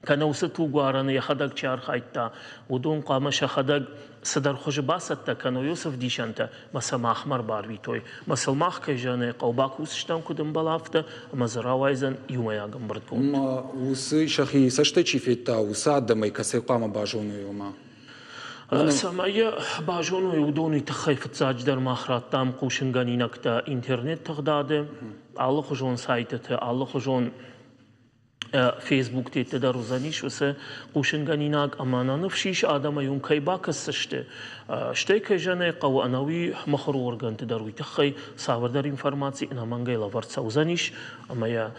кӕнӕ уыцы тугуарӕны йӕхӕдӕг чи архайдта, уыдон хъуамӕ сӕхӕдӕг цыдӕр хуызы бацӕттӕ кӕной уыцы ӕвдисӕнтӕ мӕ сӕ махмӕ ӕрбарвитой. Мӕ сыл мах кӕй зӕгъын хъӕуы бакусдзыстӕм куыд ӕмбӕлы, афтӕ, ӕмӕ дзы рауайдзӕн иумӕйаг ӕмбырдгонд. Ма уыцы сӕхи цӕстӕй чи федта, уыцы адӕмӕй кӕцӕй хъуамӕ базоной, ома? Цӕмӕй йӕ базоной, уыдоны тыххӕй фыццаджыдӕр мах радтам хъусынгӕнинӕгтӕ интернет-тыгъдады, алыхуызон сайтыты, алыхуызон Фейсбук-тетты дӕр уыдзӕнис уыцы хъусынгӕнинаг ӕмӕ нӕ ныфс ис, адӕмӕй уым кӕй бакӕсдзысты. Стӕй, кӕй зӕгъын ӕй хъӕуы, ӕнӕуи мыхуыры органты дӕр уый тыххӕй цавӕрдӕр информаци ӕнӕмӕнгӕй лӕвӕрд цӕудзӕнис ӕмӕ йӕ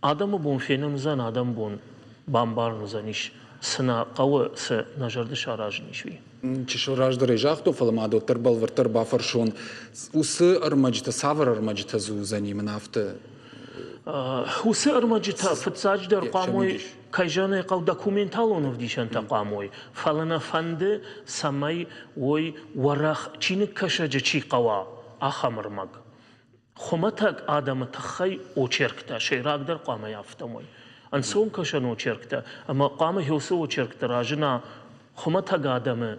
адӕмы бон фенын уыдзӕн, адӕмы бон бамбарын уыдзӕнис, цы нӕ хъӕуы, цы нӕ зӕрды саразын ис, уый. Чысыл раздӕр ӕй загътон, фӕлӕ ма доддӕр бӕлвырддӕр бафӕрсон, уыцы ӕрмӕджытӕ цавӕр ӕрмӕджытӕ дзы уыдзӕни мын афтӕ? Уыцы ӕрмӕджытӕ фыццаджыдӕр хъуамӕ кӕй зӕгъын ӕй хъӕуы, документалон ӕвдисӕнтӕ хъуамӕ уой, фӕлӕ нӕ фӕнды, цӕмӕй уой уӕрӕх чиныгкӕсӕджы чи хъӕуа, ахӕм ӕрмӕг. Хуымӕтӕг адӕмы тыххӕй очерктӕ сӕйрагдӕр хъуамӕ афтӕ уой. Ӕнцон кӕсӕн очерктӕ ӕмӕ хъуамӕ уыцы очеркты разына хуымӕтӕг адӕмы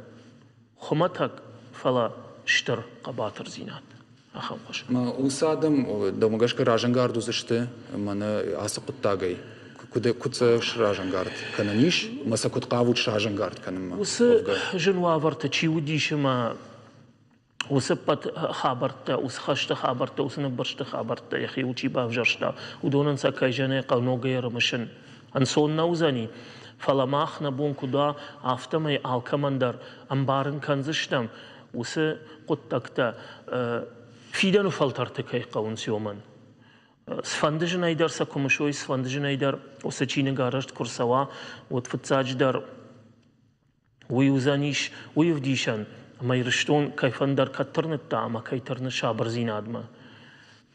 хуымӕтӕг, фӕлӕ стыр хъӕбатырдзинад. Ахӕм хуызы. Уыцы адӕм, дӕумӕ гӕсгӕ, разӕнгард уыдзысты мӕнӕ ацы хъуыддагӕй? Куыд сӕ сразӕнгард кӕнӕн ис ӕмӕ сӕ куыд хъавут сразӕнгард кӕнынмӕ? Уыцы зын уавӕрты чи уыдис ӕмӕ уыцы ӕппӕт хабӕрттӕ, уыцы хӕсты хабӕрттӕ, уыцы ныббырсты хабӕрттӕ йӕхиуыл чи бавзӕрста, уыдонӕн сӕ кӕй зӕгъын ӕй хъӕуы ногӕй ӕрымысын ӕнцон нӕ уыдзӕни, фӕлӕ мах нӕ бон куыд уа, афтӕмӕй алкӕмӕн дӕр ӕмбарын кӕндзыстӕм, уыцы хъуыддӕгтӕ фидӕны фӕлтӕрты кӕй хъӕуынц, уымӕн. Цыфӕнды зынӕй дӕр сӕ куы мысой, цыфӕнды зынӕй дӕр уыцы чиныг арӕзт куы рцӕуа, уӕд фыццаджыдӕр Уый уыдзӕнис уый ӕвдисӕн, ӕмӕ Ирыстон кӕй фӕндӕр кӕд тырныдта ӕмӕ кӕй тырны сабырдзинадмӕ.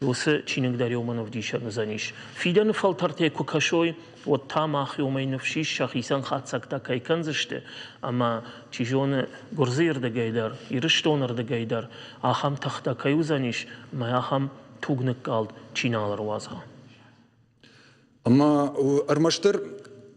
Уыцы чиныг дӕр уымӕн ӕвдисӕн уыдзӕнис. Фидӕны фӕлтӕртӕ куы кӕсой, уӕд та мах уымӕй ныфс ис, сӕхицӕн хатдзӕгтӕ кӕй кӕндзысты ӕмӕ, чи зоны, Гуырдзыйы рдыгӕй дӕр, Ирыстоны рдыгӕй дӕр ахӕм тыхтӕ кӕй уыдзӕнис ӕмӕ ахӕм тугныккалд чи нал ӕруадза. Ӕмӕ ӕрмӕстдӕр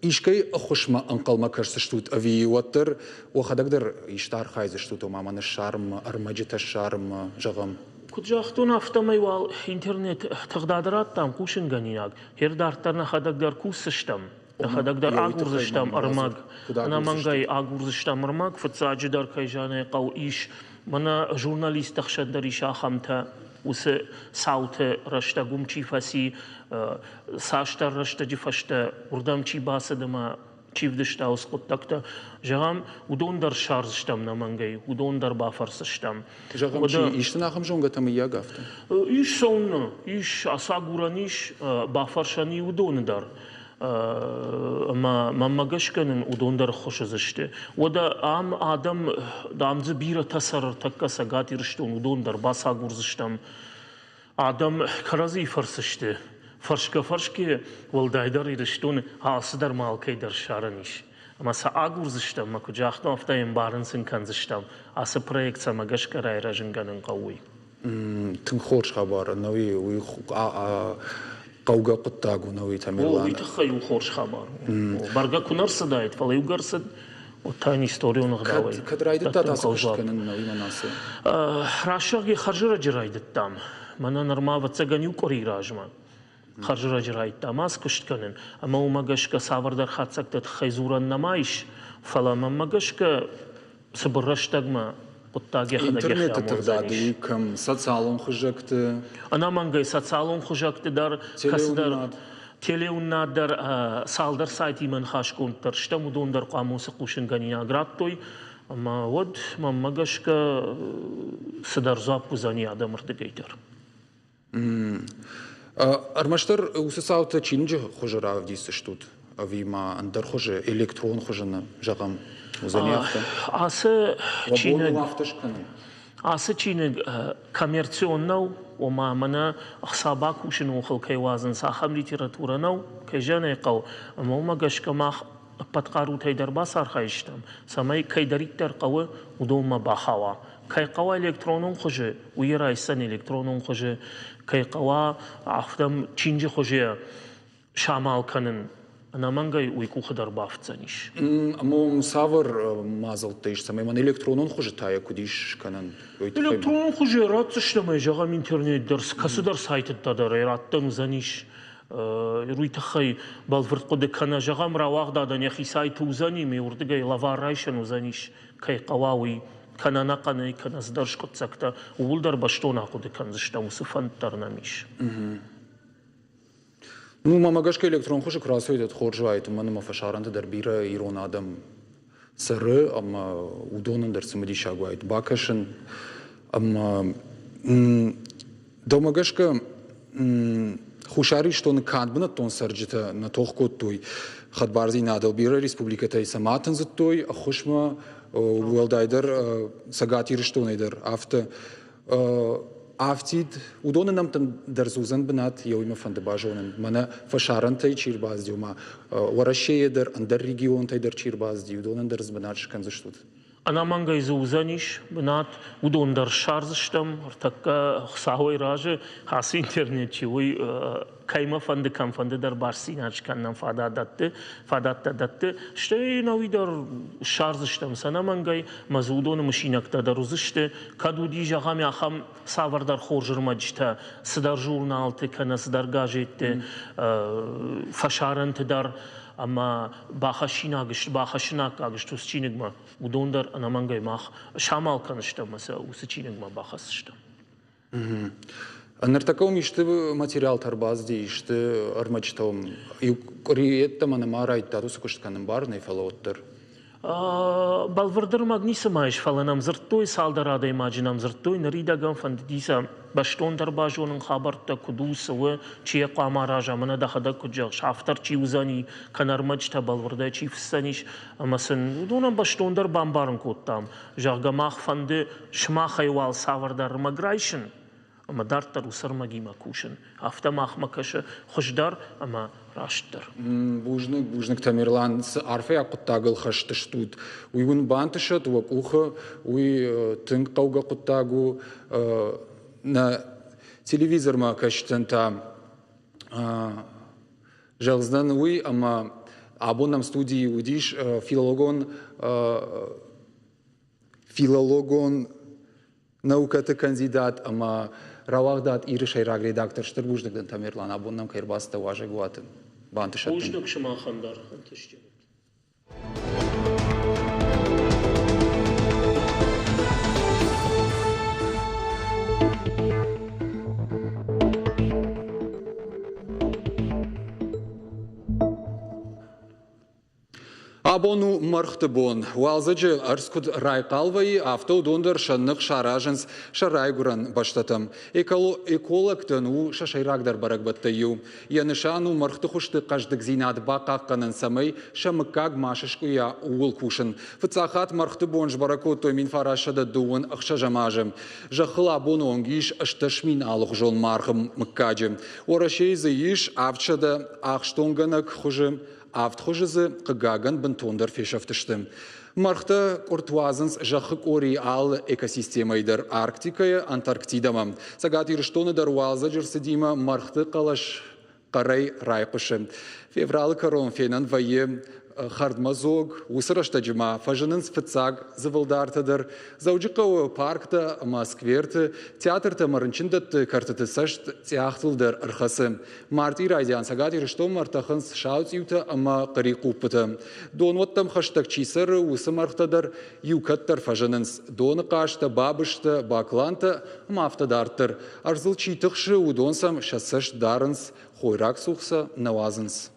искӕй ӕххуысмӕ ӕнхъӕлмӕ кӕсдзыстут ӕви уӕддӕр уӕхӕдӕг дӕр исты архайдзыстут, ома мӕнӕ ссарынмӕ, ӕрмӕджытӕ ссарынмӕ, зӕгъӕм? Куыд загътон, афтӕмӕй уал интернет тыгъдады радтам хъусынгӕнинаг. Гъер дарддӕр нӕхӕдӕг дӕр кусдзыстӕм, нӕхӕдӕг дӕр агурдзыстӕм ӕрмӕг. Ӕнӕмӕнгӕй агурдзыстӕм ӕрмӕг. Фыццаджыдӕр, кӕй зӕгъын ӕй хъӕуы, ис мӕнӕ журналистты хсӕн дӕр ис ахӕмтӕ, уыцы цауты рӕстӕг уым чи фӕци, цасдӕр рӕстӕджы фӕстӕ уырдӕм чи бацыд ӕмӕ чи вдыста уыцы хъуыддӕгтӕ, зӕгъӕм, уыдон дӕр ссардзыстӕм нӕмӕнгӕй, уыдон дӕр бафӕрсдзыстӕм. Зӕгъӕм, чи ис сын ахӕм зонгӕтӕ мыййаг афтӕ? Ис цӕуыннӕ, ис, ацагурӕн ис, бафӕрсӕн и уыдоны дӕр. Ӕмӕ мӕнмӕ гӕсгӕ нын уыдон дӕр ӕххуыс уыдзысты. Уӕдӕ ам адӕм, дам дзы бирӕтӕ цӕры ӕртӕккӕ Цӕгат Ирыстон, уыдон дӕр бацагурдзыстӕм. Адӕм кӕрӕдзийы фӕрцы сты. Фӕрсгӕ-фӕрсгӕ, уӕлдайдӕр Ирыстоны алцыдӕр ма алкӕй дӕр ссарӕн ис. Ӕмӕ сӕ агурдзыстӕм, мӕ куыд загътон, афтӕ ӕмбарын сын кӕндзыстӕм, ацы проект цӕмӕ гӕсгӕ райрӕзын кӕнын хъӕуы, уый. Тынг хорз хабар, ӕнӕуи уый хъӕугӕ хъуыддаг у, ӕнӕуи Тамерлан. Уый тыххӕй у хорз хабар. Бӕргӕ куы нӕ рцыдаид, фӕлӕ иугӕр цыд, уӕд та йын историон ӕгъдауӕй. Кӕд райдыдтат ацы куыст кӕнын, ӕнӕуи мӕн ацы? Рӕсугъд хӕрзӕрӕджы райдыдтам. Мӕнӕ нырма, ӕвӕццӕгӕн, иу къуырийы размӕ. Хӕрзӕрӕджы райдыдтам ацы куыст кӕнын, ӕмӕ уымӕ гӕсгӕ цавӕрдӕр хатдзӕгты тыххӕй дзурӕн нӕма ис, фӕлӕ мӕнмӕ гӕсгӕ цыбыр рӕстӕгмӕ хъуыддаг йӕхӕдӕг Интернеты тыгъдады уый кӕм социалон хуызӕгты? Ӕнӕмӕнгӕй социалон хуызӕгты дӕр, кӕцыдӕр телеуынынад дӕр цалдӕр сайтимӕ ныхасгонд дӕр стӕм, уыдон дӕр хъуамӕ уыцы хъусынгӕнинаг радтой. Ӕмӕ уӕд, мӕнмӕ гӕсгӕ, цыдӕр дзуапп уыдзӕни адӕмы рдыгӕй дӕр. Ӕрмӕстдӕр уыцы цаутӕ чиныджы хуызы равдисдзыстут? ӕви ма ӕндӕр хуызы, электрон хуызы нӕ, зӕгъӕм, уыдзӕни афтӕ? Ацы чиныг афтӕ скӕнын. Ацы чиныг коммерцион нӕу, ома мӕнӕ ӕхца бакусыны охыл кӕй уадзынц, ахӕм литературӕ нӕу, кӕй зӕгъын ӕй хъӕуы. Ӕмӕ уымӕ гӕсгӕ мах ӕппӕт хъарутӕй дӕр бацархайдзыстӕм, цӕмӕй кӕйдӕриддӕр хъӕуы, уыдонмӕ бахауа. Кӕй хъӕуа электронон хуызы, уый райсдзӕн электронон хуызы, кӕй хъӕуа, афтӕ чинджы хуызы самал кӕнын, ӕнӕмӕнгӕй уый къухы дӕр бафтдзӕнис. Ӕмӕ цавӕр мадзӕлттӕ ис, цӕмӕй мӕн электронон хуызы та йӕ куыд ис скӕнӕн? Электронон хуызы ратдзыстӕм ӕй, зӕгъӕм, интернет дӕр, кӕцыдӕр сайтыдтӕ дӕр ӕй раттӕн уыдзӕнис. Уый тыххӕй бӕлвырд хъуыды кӕнӕ, зӕгъӕм, рауагъдадӕн йӕхи сайты уыдзӕни, ме уырдыгӕй лӕвар райсӕн уыдзӕнис, кӕй хъӕуа, уый. Кӕнӕ ӕнӕхъӕнӕй, кӕнӕ цыдӕр скъуыддзӕгтӕ, ууыл дӕр бӕстон ахъуыды кӕндзыстӕм, уыцы фӕнд дӕр нӕм ис. Ну, мӕмӕ гӕсгӕ электрон хуызы куы рацӕуид, уӕд хорз уаид, уымӕн ӕмӕ фӕсарӕнты дӕр бирӕ ирон адӕм цӕры ӕмӕ уыдонӕн дӕр цымыдисаг уаид бакӕсын. Ӕмӕ дӕумӕ гӕсгӕ Хуссар Ирыстоны канд бынӕттон цӕрджытӕ нӕ тох кодтой хӕдбардзинадыл, бирӕ республикӕтӕй сӕ ма тындзыдтой ӕххуысмӕ, уӕлдайдӕр Цӕгат Ирыстонӕй дӕр афтӕ. Афтид уыдоны нӕмттӕн дӕр дзы уыдзӕн бынат, йӕ уый мӕ фӕнды базонын. Мӕнӕ фӕсарӕнтӕй чи рбацыди, ома Уӕрӕсейӕ дӕр, ӕндӕр регионтӕй дӕр чи рбацыди, уыдонӕн дӕр дзы бынат скӕндзыстут. Ӕнӕмӕнгӕй дзы уыдзӕнис бынат, уыдон дӕр ссардзыстӕм. Ӕртӕккӕ Хуыцауӕй разы ацы интернет чи, уый кӕимӕ фӕнды, кӕмфӕнды дӕр бастдзинад скӕнынӕн фадат дӕтты, фадӕттӕ дӕтты. Стӕй нӕуи дӕр ссардзыстӕм сӕ ӕнӕмӕнгӕй, ӕмӕ дзы уыдоны мысинӕгтӕ дӕр уыдзысты. Кӕд уыди, зӕгъӕм, ахӕм цавӕрдӕр хорз ӕрмӕджытӕ цыдӕр журналты кӕнӕ цыдӕр газетты, фӕсарӕнты дӕр ӕмӕ бахӕссинаг сты, бахӕссынаккаг сты уыцы чиныгмӕ, уыдон дӕр ӕнӕмӕнгӕй мах самал кӕныстӕм ӕмӕ сӕ уыцы чиныгмӕ бахӕсдзыстӕм. Ныртӕккӕ уым исты материалтӕ ӕрбацыди, исты ӕрмӕджытӕ уым иу къуыри йеддӕмӕ нӕма райдыдтат уыцы куыст кӕнын бар нӕй, фӕлӕ уӕддӕр. Бӕлвырд ӕрмӕг ницыма ис, фӕлӕ нӕм дзырдтой, цалдӕр адӕймаджы нӕм дзырдтой, ныридӕгӕн фӕндыди сӕ бӕстондӕр базонын хабӕрттӕ, куыд у, цы у, чи йӕ хъуамӕ араза, мӕнӕ дӕхӕдӕг куыд зӕгъыс, автор чи уыдзӕни, кӕнӕ ӕрмӕджытӕ бӕлвырдӕй чи фыссдзӕнис, ӕмӕ сын уыдонӕн бӕстондӕр бамбарын кодтам, зӕгъгӕ, мах фӕнды сымахӕй уал цавӕрдӕр ӕрмӕг райсын ӕмӕ дарддӕр уыцы ӕрмӕгимӕ кусын. Афтӕ махмӕ кӕсы хуыздӕр ӕмӕ растдӕр. Бузныг, бузныг, Тамерлан, цы арфӕйаг хъуыддагыл хӕст стут, уый уын бантысӕд уӕ къухы, уый тынг хъӕугӕ хъуыддаг у. Нӕ телевизормӕ кӕсджытӕн та зӕгъдзынӕн уый, ӕмӕ абон нӕм студийы уыдис филологон филологон наукӕты кандидат ӕмӕ рауагъдад Иры сӕйраг редактор. Стыр бузныг дын, Тамерлан, абон нӕм кӕй ӕрбацыдтӕ уазӕгуаты. Бантысӕд дын. Бузныг сымахӕн дӕр, ӕнтыстджын. Абон у мӕргъты бон. Уалдзӕджы ӕрдз куыд райхъал вӕййы, афтӕ уыдон дӕр сӕ ных саразынц сӕ райгуырӕн бӕстӕтӕм. Экологтӕн у сӕ сӕйрагдӕр бӕрӕгбӕттӕй иу. Йӕ нысан у мӕргъты хуызты хъӕздыгдзинад бахъахъхъӕнын, цӕмӕй сӕ мыггаг ма сыскъуыйа, ууыл кусын. Фыццаг хатт мӕргъты бон сбӕрӕг кодтой 1926 азы. Зӕххыл абоны онг ис 80 000 алыхуызон маргъы мыггаджы. Уӕрӕсейы дзы ис 700 ахстонгӕнӕг хуызы. Авд хуызы дзы, хъыгагӕн, бынтондӕр фесӕфтысты. Мӕргътӕ къуыртт уадзынц зӕххы къорийы алы экосистемӕйы дӕр Арктикӕйӕ Антарктидӕмӕ. Цӕгат Ирыстоны дӕр уалдзӕджы рцыдимӕ мӕргъты хъӕлӕс хъӕрӕй райхъуысы. Февралы кӕрон фенӕн вӕййы хӕрдмӕдзог, уыцы рӕстӕджы ма фӕзынынц фыццаг дзывылдартӕ дӕр. Дзӕуджыхъӕуы парктӕ ӕмӕ скверты, театртӕ ӕмӕ рынчындӕтты кӕртыты цӕст цъиахтыл дӕр ӕрхӕцы. Мартъи райдиан Цӕгат Ирыстонмӕ ӕртӕхынц сауцъиутӕ ӕмӕ хърихъуппытӕ. Донуӕттӕм хӕстӕг чи цӕры, уыцы мӕргътӕ дӕр иу кӕддӕр фӕзынынц. Доны хъазтӕ, бабызтӕ, баклантӕ ӕмӕ афтӕ дарддӕр. Ӕрдзыл чи тыхсы, уыдон сӕм сӕ цӕст дарынц, хойраг цух сӕ нӕ уадзынц.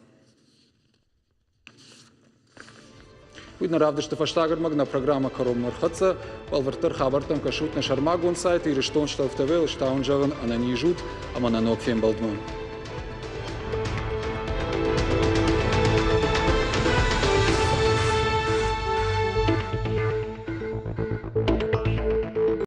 Уый нӕ равдысты фӕстаг ӕрмӕг нӕ программӕ кӕронмӕ ӕрхӕццӕ. Бӕлвырддӕр хабӕрттӕм кӕсут нӕ сӕрмагонд сайт Ирыстон ТВ-ыл стауын зӕгъын ӕнӕниз ут ӕмӕ нӕ ног фембӕлдмӕ.